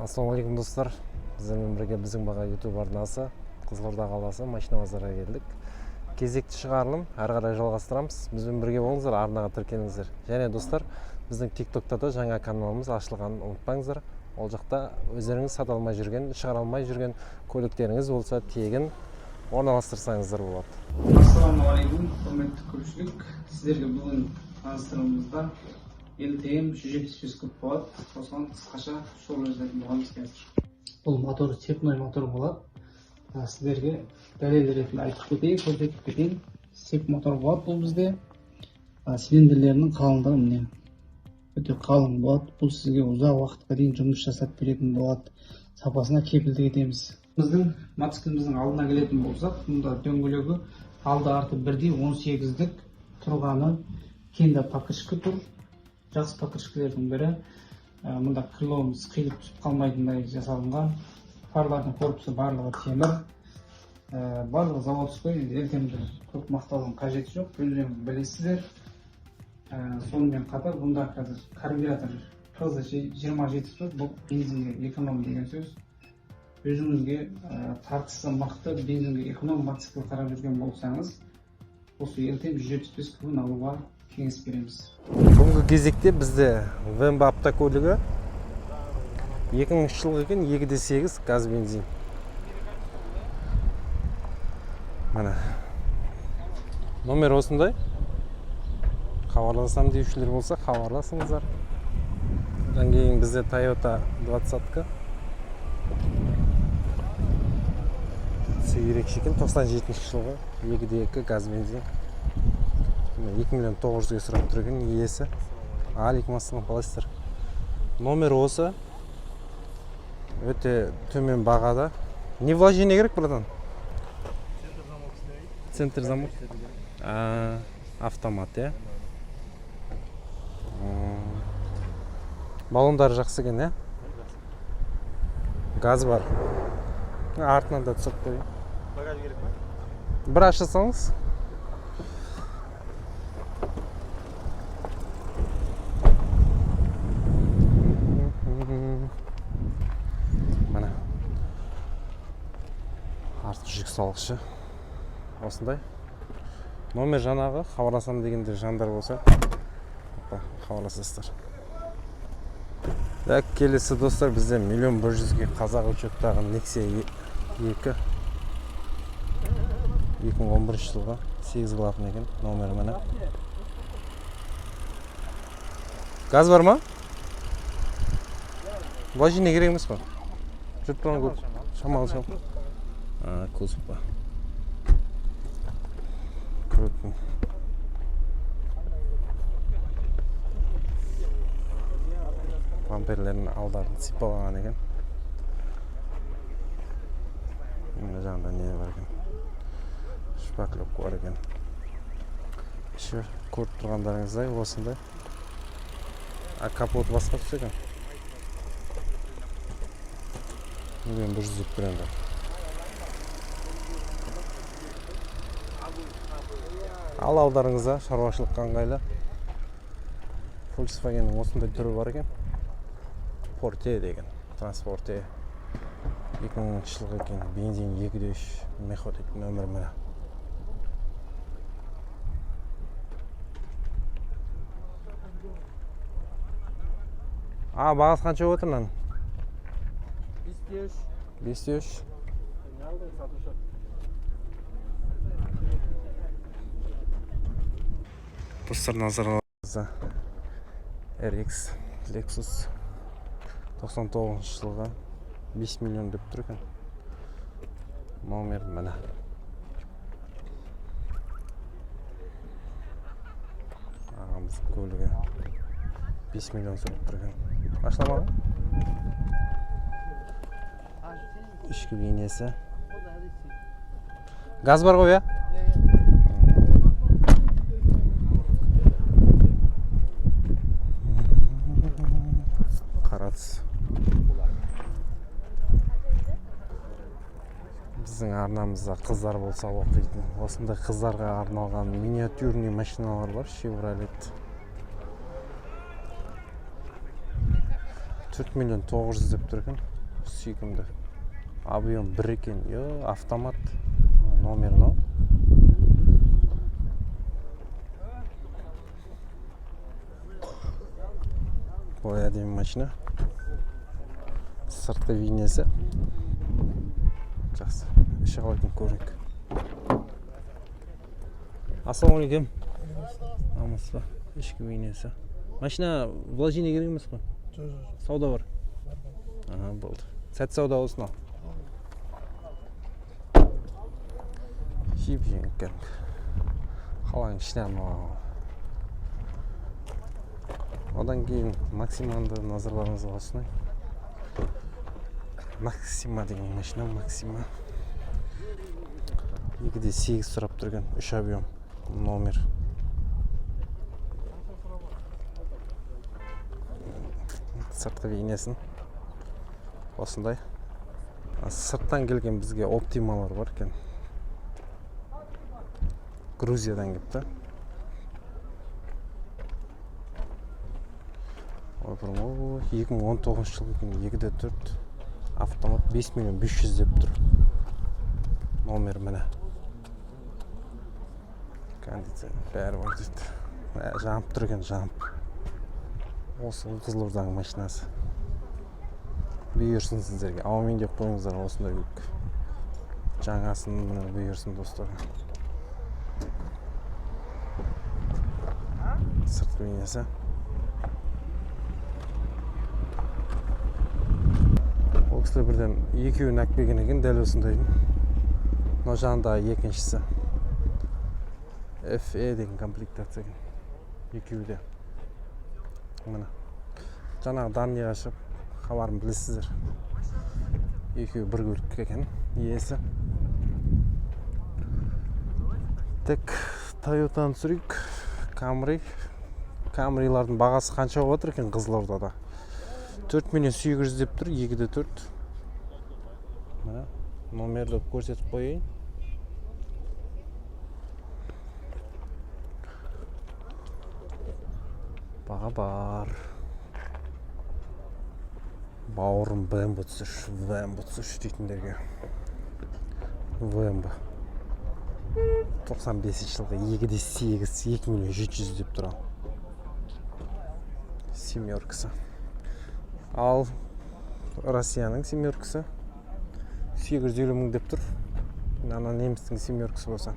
Ассалаумағалейкум, достар! Сіздермен бірге «Біздің баға» YouTube арнасы. Қызылорда қаласы, машина базарға келдік. Кезекті шығарылым әрі қарай жалғастырамыз. Бізбен бірге болыңыздар, арнаға тіркеліңіздер. Және, достар, біздің ТикТокта да жаңа каналымыз ашылғанын ұмытпаңыздар. Ол жақта өздеріңіз сата алмай жүрген, шығара алмай жүрген көліктеріңіз болса, тегін орналастырсаңыздар болады. Ассалаумағалейкум, құрметті көпшілік! Сіздерге бүгін таныстырылымызда LTM 175 куб болады. Осыған қысқаша шолу жасайтын боламыз қазір. Бұл мотор цепной мотор болады. Сіздерге дәлел ретінде айтып кетейін, көрсетіп кетейін. Цеп мотор болады бұл бізде. Цилиндрлерінің қалыңдығы, міне, өте қалың болады. Бұл сізге ұзақ уақытқа дейін жұмыс жасап беретін болады, сапасына кепілдік етеміз. Біздің мотоцикліміздің алдына келетін болсақ, мұнда дөңгелегі алды арты бірдей 18-дік тұрғаны, кенда покрышка тұр, жақсы покрышкалердің бірі. Мұнда крыломыз қиылып түсіп қалмайтындай жасалынған. Фарлардың корпусы барлығы темір. Барлығы заводской. Енді LTM-ді көп мақтаудың қажеті жоқ, өздеріңіз білесіздер. Сонымен қатар бұнда қазір карбюратор ТЗ 27 тұр. Бұл бензинге эконом деген сөз. Өзіңізге тартысы мықты, бензинге эконом мотоцикл қарап жүрген болсаңыз, осы LTM 175 кубын алуға кеңес береміз. Бүгінгі кезекте бізде ВМБ автокөлігі, 2003 жылғы екен, 2,8 газ бензин. Міне, номер осындай. Хабарласам деушілер болса, хабарласыңыздар. Одан кейін бізде Toyota двадцатка, түсі ерекше екен, 97 жылғы, 2,2 газ бензин. Міне, 2 миллион 900-ге сұрап тұр екен иесі. Алейкум ассалам, қалайсыздар? Номер осы, өте төмен бағада. Не вложение керек, братан? Центр замок. А, автомат, иә. Баллондары жақсы екен, иә, газ бар. Артынан да түсіріп қояйын. Багаж керек па? Бір аша салыңыз. Міне, артқы жүк салғышы осындай. Номер жаңағы. Хабарласамын дегенде жандар болса, опа, хабарласасыздар. Так, келесі, достар, бізде 1,1 миллионға қазақ учеттағы Нексия 2, 2011 жылғы, 8 клапан екен. Номері міне. Газ бар ма? Вложение керек емес па? Жүріп тұрған көп шамалы, шамалы. А, кузов па? Көліктің бамперлерінің алдарын сипалаған екен. Мына жағында не бар екен? Шпаклевка бар екен. Іші, көріп тұрғандарыңыздай, осындай. А, капоты басқа түс екен. 1,1 миллион деп тұр енді. Ал алдарыңызда шаруашылыққа ыңғайлы Volkswagen'нің осындай түрі бар екен, Форте деген, Транспорте, 2000 жылғы екен, бензин 2,3 мехо дейді. Нөмір міне. А бағасы қанша болып отыр мынаның? 5,3. 5,3. Не алдың, сатушы? Достар, назарларыңызда RX Lexus, 99 жылғы, 5 миллион деп тұр екен. Номер міне. Ағамыздың көлігі, 5 миллион сұрап тұр екен. Ашыла ма? Ішкі бейнесі. Газ бар ғой, иә? Қара түс. Біздің арнамызда қыздар болса оқитын, осындай қыздарға арналған миниатюрный машиналар бар. Chevrolet. 4 900 000 деп тұр екен. Сүйкімді. Объем 1 екен. Йо, автомат. Номер мынау. Ой, әдемі машина. Сыртқы бейнесі. Жақсы. Іші қалай екен, көрейік. Ассалаумағалейкум. Амансыз ба? Ішкі бейнесі. Машина вложение керек емес қой? Жоқ. Сауда бар. Ага, болды. Сәт сауда болсын, ал. Жеп жеңіп кәдімгі. Қаланың ішіне арналған. Одан кейін Максиманды назарларыңызға ұсынайын. Максима деген машина, Максима. 2,8 сұрап тұрған, үш объем, номер. Сыртқы бейнесін осындай. Сырттан келген бізге Оптималар бар екен. Грузиядан келіпті. Ойпырым, 2019 жыл екен, 2,4 автомат, 5 500 000 деп тұр. Номер міне. Кондиционер бәрі бар дейді. Жанып тұр екен, жанып. Осы Қызылорданың машинасы. Бұйырсын сіздерге. Аумин деп қойыңыздар осындай көлік. Жаңасын міне бұйырсын, достар. Сыртқы бейнесі. Ол кісілер бірден екеуін алып келген екен, дәл осындайдың. Мынау жанындағы екіншісі. FE деген комплектация екен. Екеуі де. Міне. Жаңағы Данияға шығып хабарын білесіздер. Екеуі бір көлік екен иесі. Так, Тойотаны түсірейік. Камри. Камрилардың бағасы қанша болып жатыр екен Қызылордада? 4 800 000 деп тұр, 2,4. Міне, номерді көрсетіп қояйын. Баға бар. Бауырым, BMW түсірші, BMW түсірші дейтіндерге. BMW 95 жылғы, 2,8, 2 700 000 деп тұр, ал. Семеркасы. Ал Россияның семеркасы 850 мың деп тұр. Ана немістің семеркасы болса.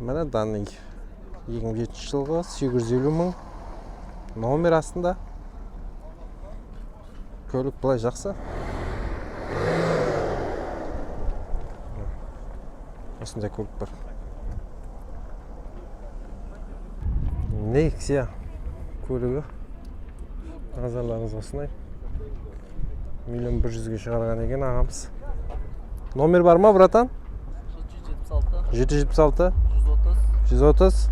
Міне, данный 2007 жылғы, 850 мың. Номер астында. Көлік былай жақсы. Осындай көлік бар. Nexia көлігі назарларыңызға ұсынайын. 1,1 миллионға шығарған екен ағамыз. Номер бар ма, братан? 776. 776. 130.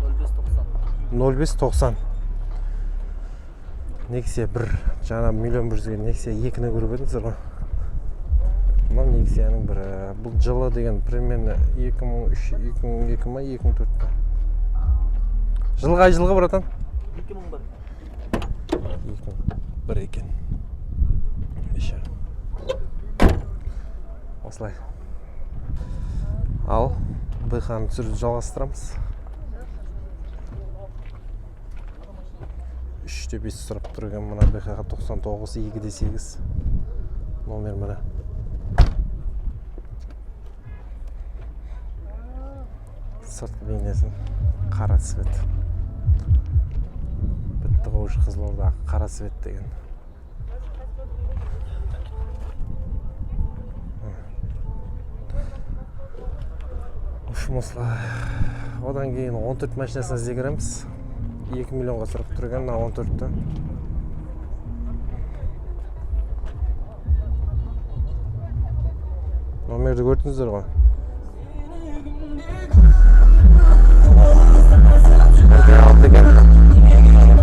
130. 05 90. 05 90. Nexia 1. Жаңа 1,1 миллионға Nexia 2-ні көріп едіңіздер ғой. Мынау Nexia-ның бірі. Бұл жылы деген примерно 2003, 2002 ма, 2004 па? Жыл қай жылғы, братан? 2001. 2001 екен. Еще. Осылай. Ал, БХ-ны түсіруді жалғастырамыз. 3,5 сұрап тұр екен мына БХ-ға, 99, 2,8. Номер міне. Сыртқы бейнесін қара цвет. Бітті ғой уже Қызылордадағы қара цвет деген. В общем, осылай. Одан кейін 14 машинасына ізге кіреміз. 2 миллионға сұрап тұр екен мына 14-ті. Номерді көрдіңіздер ғой. 1,6 екен. 2 миллионға.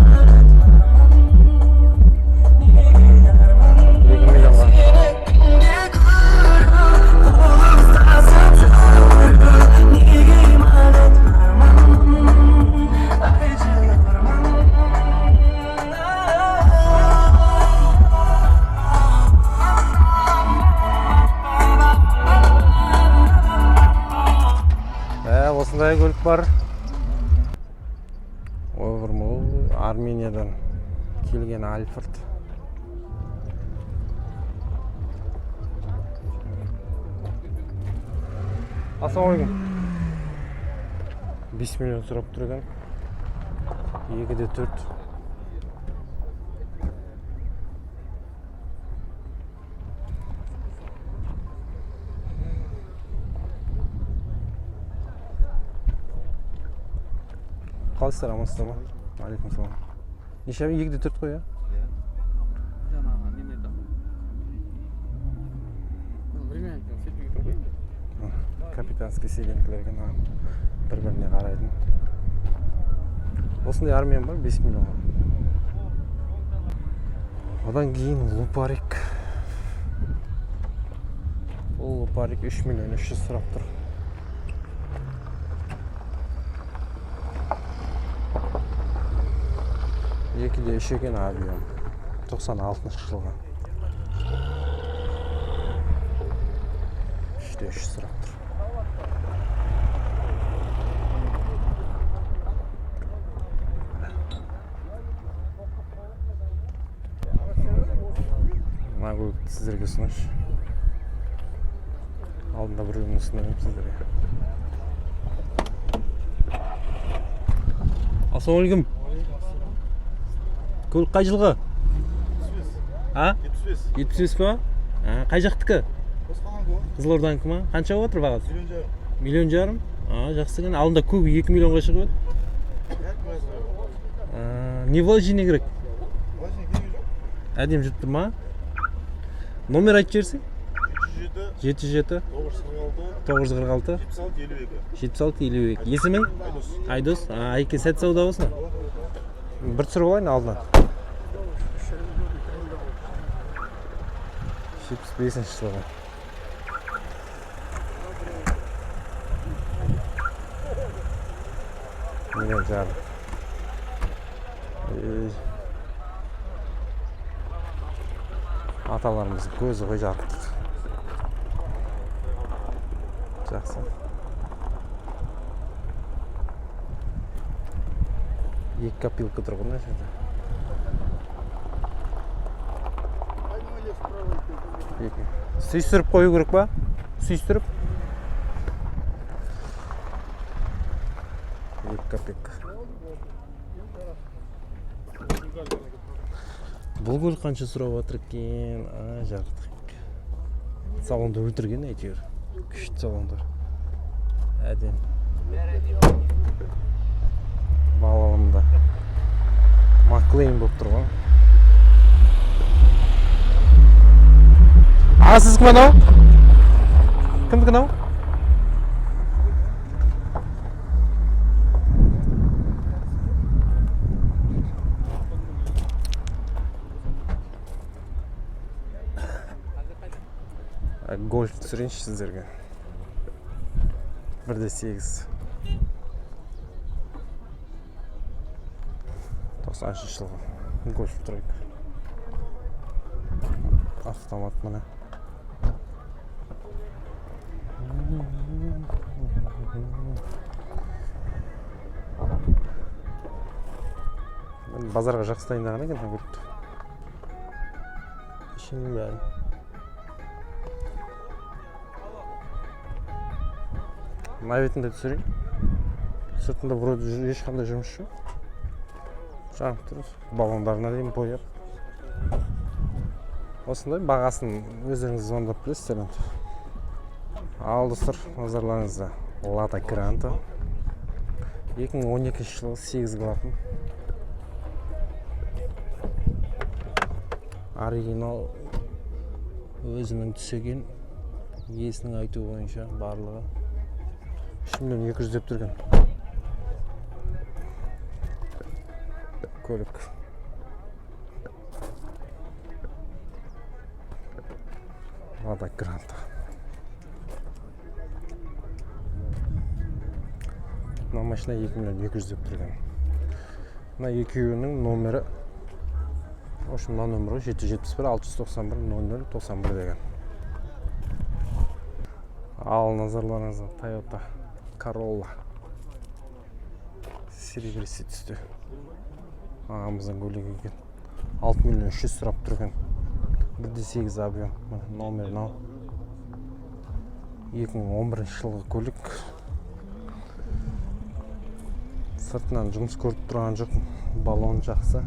бар. Ой, Армениядан келген Альфред. Ассалаумағалейкум. 5 миллион сұрап тұр екен. 2,4. Қалайсыздар, амансыздар ма? Алейкум салам. Неше? 2,4 қой, иә? Жаңағы неме айтамын. Время сетпей тұр ғой. Капитанский сиденькілер екен, бір біріне қарайтын. Осындай армиян бар 5 миллионға. Одан кейін лупарик. Бұл лупарик 3 миллион 300 сұрап тұр. 2,3 екен объем. 96 жылғы. 3,3 сұрап тұр. Мына көлікті сіздерге ұсынайыншы. Алдында біреуін ұсынайын сіздерге. Ассалаумағалейкум. Көлік қай жылғы? А? 75. 75 па? А, қай жақтікі? Қызылорданікі ма? Қанша болып жатыр бағасы? Миллион жарым. Миллион жарым? А, жақсы екен. Алдында көбі 2 миллионға шығып еді. А, не вложение керек? Әдемі жүріп тұр ма? Номер айтып жіберсең? 707 707 946 946 76 52. 76 52. Есімің? Айдос. Айдос. А, Айке, сәт сауда болсын. Бір түсіріп алайын алдынан. 75 жылғы. Миллион жарым. Ей. Аталарымыздың көзі ғой жарықтық. Жақсы. Екі копилка тұр ғой мына жерде. Екі. Сүйістіріп қою керек па? Сүйістіріп. 2 копилка. Бұл көлік қанша сұрап жатыр екен? А, жарықтық. Салонды өлтірген әйтеуір. Күшті салондар. Әдемі. Балалымда. Маклейн болып тұр ғой. А, сіз кім анау? Кімдікі анау? Гольф түсірейінші сіздерге. 1,8. 93 жылғы Гольф тройка. Автомат міне. Базарға жақсы дайындаған екен мына көлікті. Ішінің бәрін. Мына бетін де түсірейін. Сыртында вроде ешқандай жұмыс жоқ. Жанып тұр. Баллондарына дейін бояп. Осындай бағасын өздеріңіз звондап білесіздер енді. Ал достар, назарларыңызда Лада Гранта. 2012 жылғы 8 клапан. Оригинал өзінің түсеген, иесінің айтуы бойынша барлығы 3 миллион екі жүз деп тұрген көлік. Лада Гранта. Мына машина 2 миллион екі жүз деп тұрген. Мына екеуінің номері, в общем, мына номері 771 691 нөл нөл 91 деген. Ал назарларыңызға Toyota Corolla. Серебристый түсті. Ағамыздың көлігі екен. 6 миллион 300 сұрап тұр екен. 1,8 объем. Міне номер мынау. 2011 жылғы көлік. Сыртынан жұмыс көріп тұрған жоқпын. Баллон жақсы.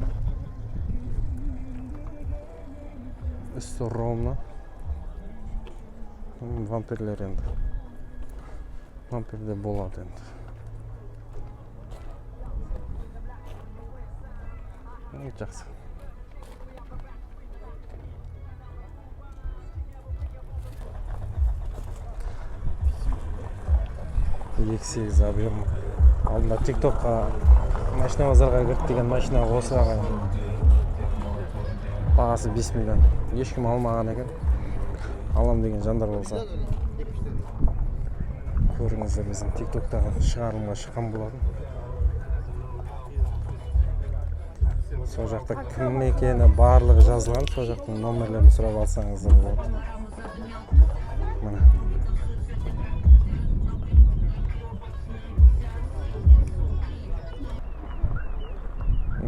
Үсті ровно. Вампирлер енді. Вампирде болады енді. Жақсы. 2,8 объем. Алдында тиктокқа машина базарға кірді деген машина осы ағайын. Бағасы 5 миллион. Ешкім алмаған екен. Алам деген жандар болса, көріңіздер, біздің тиктоктағы шығарылымға шыққан болатын. Сол жақта кім екені барлығы жазылған, сол жақтың номерлерін сұрап алсаңыздар болады. Міне.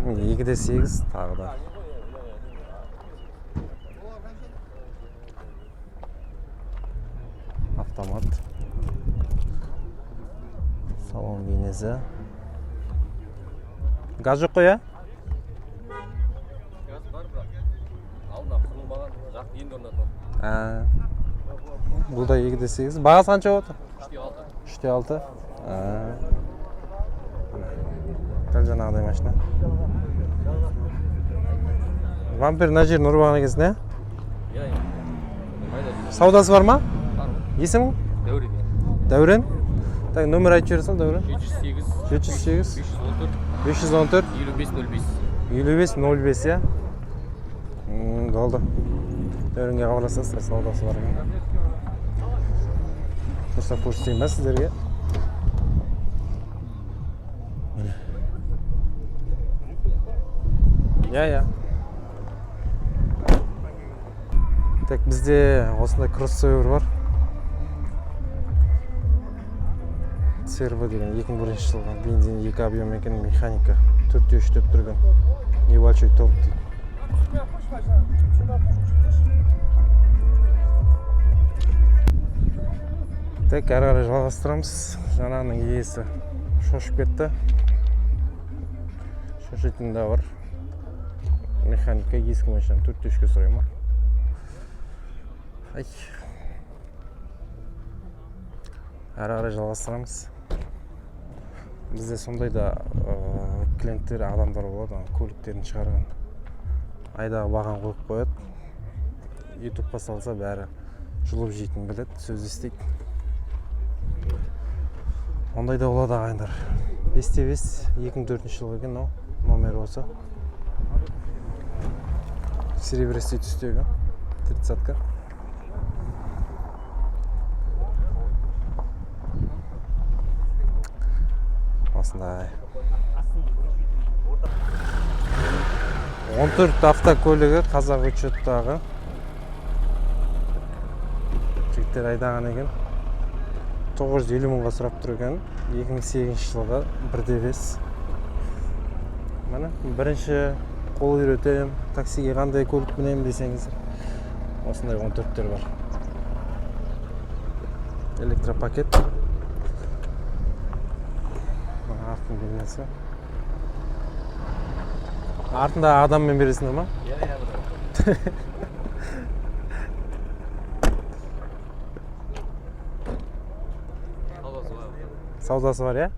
2,8 тағы да. Автомат. Салон бейнесі. Газ жоқ қой, иә? Газ бар, бірақ алдына құрылмаған, енді орнатылды. Ә, бұл да 2,8. Бағасы қанша болады? 3,6. 3,6. Ә. Дәл жаңағыдай машина. Вампир мына жерін ұрып алған екенсің, иә? Иә, иә. Саудасы бар ма? Бар ғой. Есімің? Дәурен. Дәурен. Так, номер айтып жібере сал, Дәурен. 708 708 514 514 55 05. 55 05, иә? Болды. Дәуренге хабарласасыздар, саудасы бар екен. Дұрыстап көрсетейін ба сіздерге? Міне. Иә, иә. Так, бізде осындай кроссовер бар. Серво деген 2001 жылғы, бензин 2 объем екен, механика 4,3 деп тұрған. Небольшой торг дейді. Так, әрі қарай жалғастырамыз. Жаңағының иесі шошып кетті. Шошитын да бар. Механика ескі машина 4,3-ке сұрай ма? Ай. Әрі қарай жалғастырамыз. Бізде сондай да клиенттер, адамдар болады, ана көліктерін шығарған. Айдағы баған қойып қояды. Ютубқа салса бәрі жұлып жейтінін біледі, сөз естиді. Ондай да болады, ағайындар. 5,5, 2004 жылғы екен, мынау номер осы. Серебристый түстегі 30-ка. Осындай. 14 автокөлігі қазақ учеттағы. Жігіттер айдаған екен. 950 мыңға сұрап тұр екен. 2008 жылғы 1,5. Міне, бірінші қол үйретемін, таксиге қандай көлік мінемін десеңіздер, осындай 14-тер бар. Электропакет. Мына артының бейнесі. Артында адаммен бересіңдер ма? Иә, иә. Саудасы бар. Саудасы бар, иә?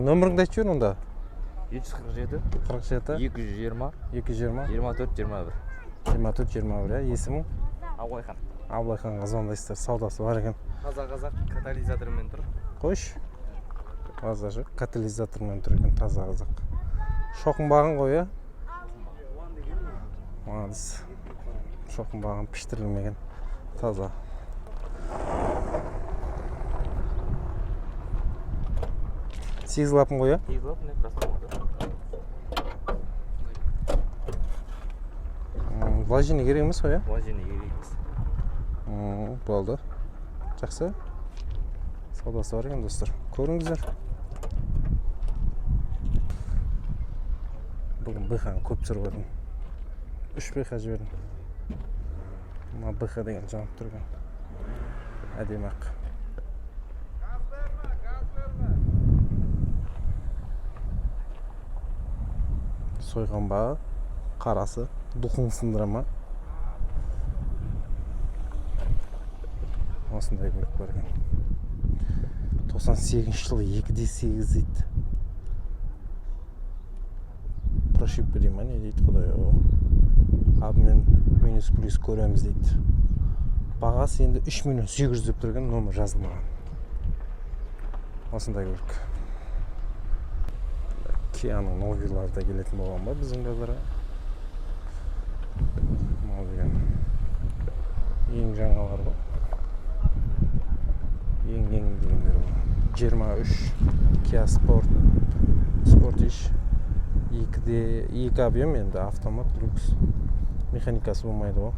Нөміріңді айтып жібер онда. 747 47 220 220 24 21. 24 21, иә? Есімің? Абылайхан. Абылайханға звондайсыздар, саудасы бар екен. Таза қазақ, катализатормен тұр. Қойшы. Базар жоқ, катализатормен тұр екен, таза қазақ. Шоқынбаған ғой, иә? Молодец. Шоқынбаған, піштірілмеген. Таза. Сегіз клапан ғой, иә? Сегіз клапан, простой. Вложение керек емес қой, иә? Вложение керек емес. Болды. Жақсы. Саудасы бар екен, достар. Көріңіздер. Бүгін БХ-ны көп түсіріп қойдым. 3 БХ жібердім. Мына БХ деген жанып тұр екен. Әдемі ақ. Сойған ба? Қарасы. Духың сындыра ма? Осындай көлік бар екен. 98 жылы 2,8 дейді. Прошивка дей ма, не дейді, құдай ау. Обмен минус плюс көреміз дейді. Бағасы енді 3 миллион 800 деп тұр екен, номер жазылмаған. Осындай көлік. Кианың новыйлары да келетін болған ба біздің базарға? Мынау деген ең жаңалар ғой. Ең ең дегендер ғой. 23 Kia Sport, Sportage 2,2 объем, енді автомат, люкс, механикасы болмайды ғой.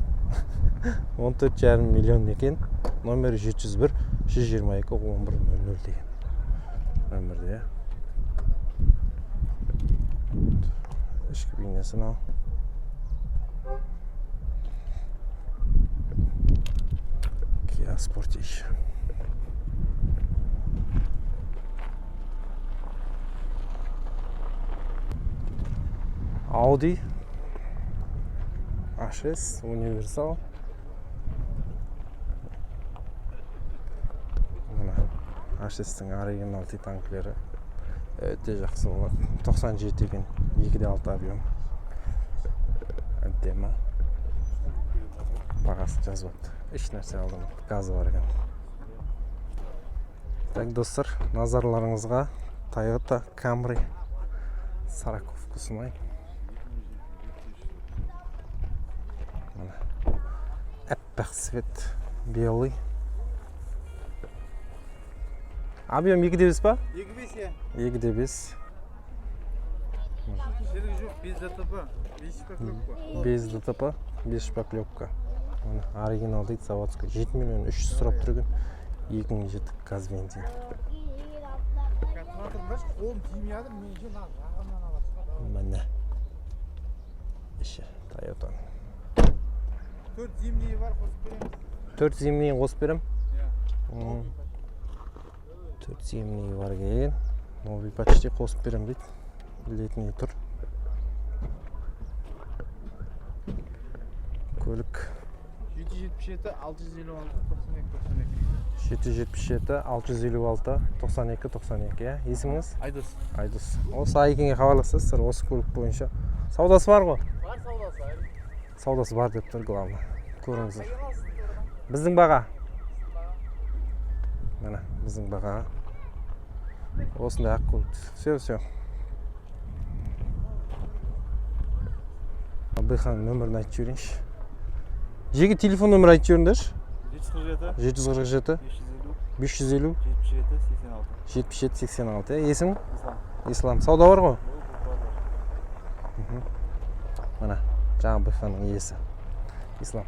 14,5 миллион екен. Номері 701 122 11 00 деген нөмірде, иә. Ішкі бейнесі мынау. Kia Sportage. Audi A6 универсал. Мына A6-тің оригинал титанкілері өте жақсы болады. 97 екен, 2,6 объем. Әдемі. Бағасын жазып. Еш нәрсе алдым. Газы бар екен. Так, достар, назарларыңызға Toyota Camry сороковка ұсынайын. Міне. Аппақ цвет, белый. Объем 2,5 па? 2,5, иә. 2,5. Жерік жоқ, без ДТП, без шпаклевка. Без ДТП, без шпаклевка. Міне, оригинал дейді, заводской. 7 миллион 300 сұрап тұр екен. 2007, газ бензин. Қолым тимей жатыр, мен ше мына жағымнан аласың. Міне. Іші Toyota. 4 зимний бар, қосып береміз. 4 зимний қосып берем. Иә. 4 зимний бар екен. Новый почти қосып берем дейді. Летний тұр. Көлік 777 656 92 92. 777 656 92 92, иә. Есіміңіз? Айдос. Айдос. Осы Айкенге хабарласасыздар осы көлік бойынша. Саудасы бар ғой? Бар саудасы. Саудасы бар деп тұр, главное. Көріңіздер. Біздің баға. Міне, біздің баға. Осындай ақ көлік. Все, все. БХ-ның нөмірін айтып жіберейінші. Жеке телефон нөмірі айтып жіберіңдерші. 747 747 550 550 77 86. 77 86, иә. Есімің? Ислам. Ислам. Сауда бар ғой? Міне, жаңа БХ-ның иесі. Ислам.